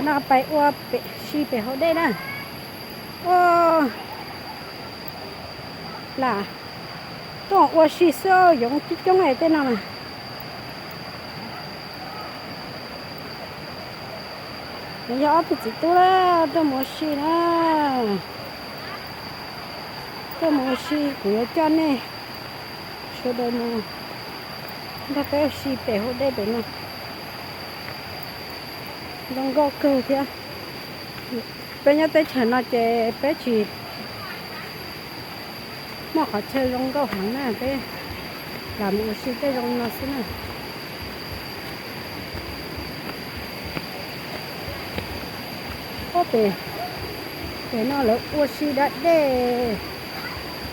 No pais ua si pem hauv dej na. Ua lam tuaj ua si xwb, yoov coob coob tej no na. Nws yog ob tug txiv tub na, tuaj mus ua si na. Tuaj mus ua si, kuv yuav coj nej sawv daws mus nrog peb ua si pem hauv dej pem no. Zoo nkauj kawg thiab. Peb nyob teb chaws no ces peb tsis muaj qhov chaw zoo nkauj heev na, peb lam mus ua si tej zoo no xwb na. Pem, pem no lawv ua si da dej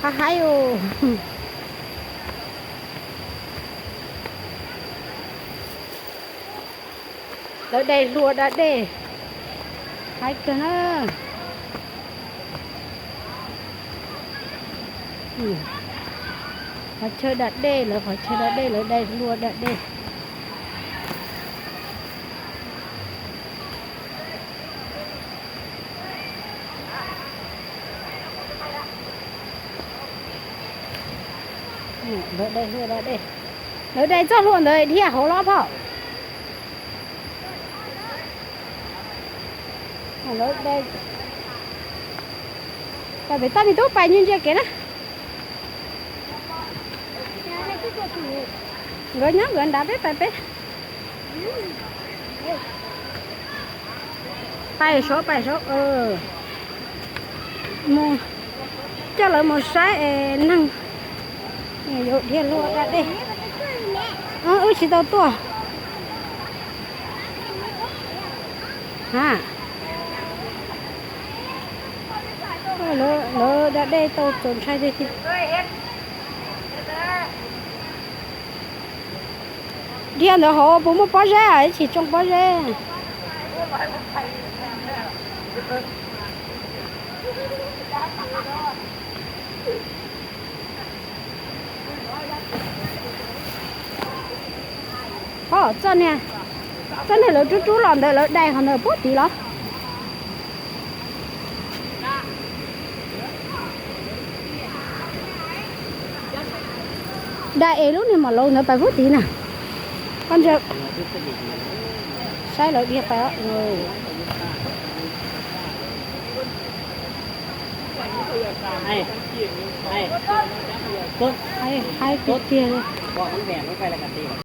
qab haib os. Lawv dai hlua da dej, haib kawg na. Qhov chaw da dej, lawv qhov chaw da dej lawv dai hlua da dej. Lawv dai hlua da dej, lawv dai txoj hlua ntawd dhia hauv los phom. Pais pem toj me tub pais ntsia ntsia kev na. Nkawd nyob nkawd nrad, peb pais peb. Pais saud, pais saud. Mus, coj lawv mus saib es neeg yuav dhia hlua da dej. Wb tsis tau tuaj. Lawv da dej tau txaus ntshai tiag tiag. Dhia ntawd hauv puas muaj pob zeb, ib chim tsoo pob zeb. Txoj niag, txoj niag lawv rub rub los ntawd lawv dai qhov ntawd puag tid los? Dai es lub niag maum laus ntawd pais puag tid na. Koj ntsia, saib lawv dhia pais. Haib tiag tiag li.